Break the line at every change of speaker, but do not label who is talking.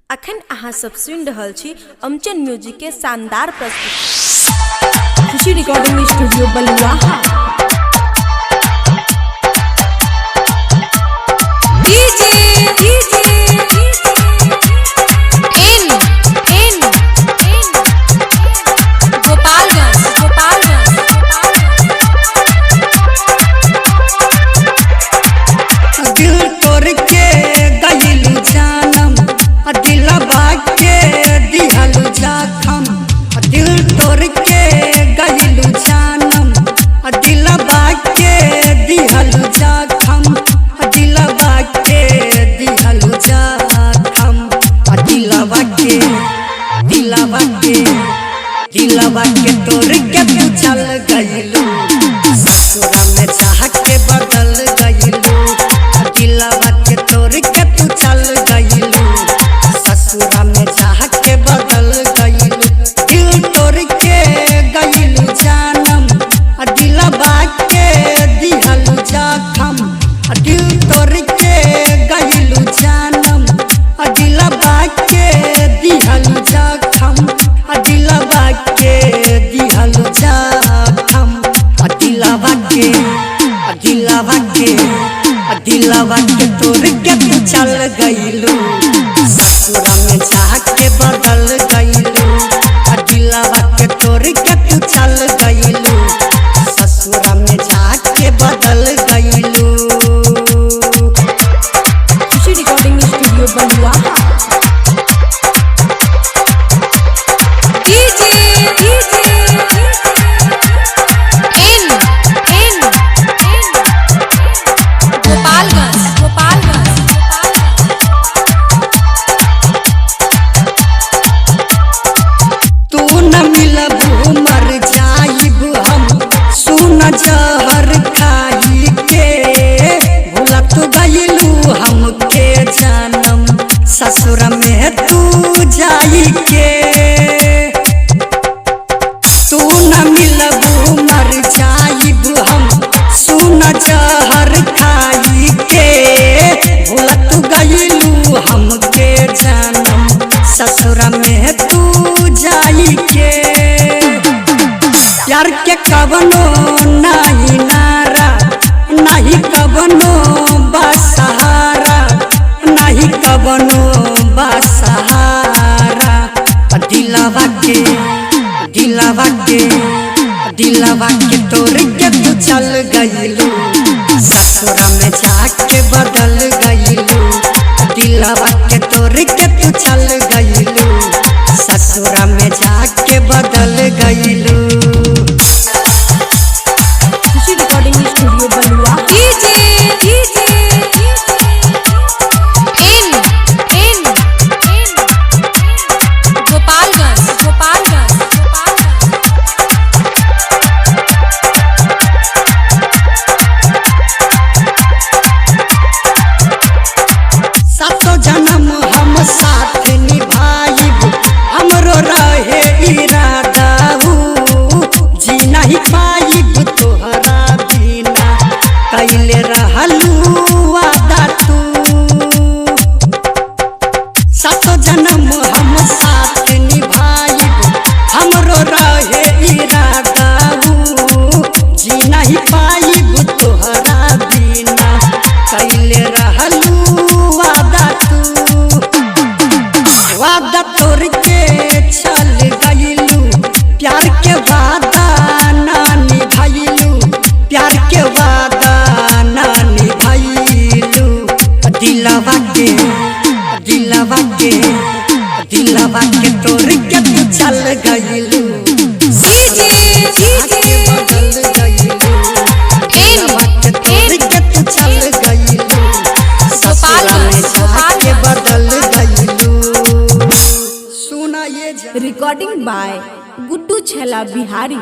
अखन अहाँ सब सुनि रहल छी अमचन म्यूजिक के शानदार प्रस्तुति। Khushi recording studio Baluaha.
DJ DJ in in in Gopalganj Gopalganj.
दिल तोड़ के गइलू जानम, दिलवा के दिहलू जखम। दिल तोड़ के गइलू जानम, दिलवा के दिहलू जखम। दिलवा के दिहलू जखम, दिलवा के दिलवा के दिलवा के तोड़ के तू चल गइलू। ससुरा में चाह के बदल गइलू, दिलवा के तोड़ के तू चल गइलू। ससुरा में चाह के बदल गइलू। दिल तोड़ के गइलू जानम, दिलवा के दिहलू जखम। दिल तोड़ के गइलू जानम, दिलवा के दिहलू जखम। दिलवा के दिहलू जखम, दिलवा के दिलवा के दिलवा के तोड़ के तू चल गइलू। ससुरा में चाह के बदल गइलू, दिलवा के तोड़ के तू चल गइलू। ससुरा में चाह के बदल गइलू।
Khushi recording studio Baluaha.
DJ DJ in in in Gopalganj Gopalganj.
तू न मिलबू मर जाइब हम, सुन जहर खाई के। भूला तू गइलू हमके जानम, ससुर में तू जाई के। तू न मिलबू मर जाइब हम, सुन जहर खाई के। भूला तू गइलू हमके जानम, ससुर में तू जाई के। प्यार के कवनो नाही नारा, नाही कवनो बसहारा, नाही कवनो बसहारा। दिलवा के दिलवा के दिलवा के तोड़ के तू चल गइलू। ससुरा में जाके बदल गइलू, दिलवा के तोड़ के तू चल गइलू। ससुरा में जाके बदल गइलू।
Khushi recording studio Baluaha.
DJ DJ in in in Gopalganj Gopalganj.
सातो जन्म हम साथ निभाइब, हमरो रहे इरादा ऊ। जी नहीं पाइब तोहरा बिना, कैले रहलू वादा तू। सातो जन्म हम साथ निभाइब, हमरो रहे इरादा ऊ। जी नहीं पाइब तोहरा बिना, कैले रहलू वादा तू। वादा तोड़ के चल गइलू, प्यार के वादा ना निभाइलू। प्यार के वादा ना निभाइलू। दिलवा के दिलवा के दिलवा के तोड़ के तू चल गइलू।
डीजे डीजे
बदल गइलू, दिलवा के तोड़ के तू चल गइलू। ससुरा में जाके बदल गइलू। सुना ये
रिकॉर्डिंग बाय गुड्डू छैला बिहारी।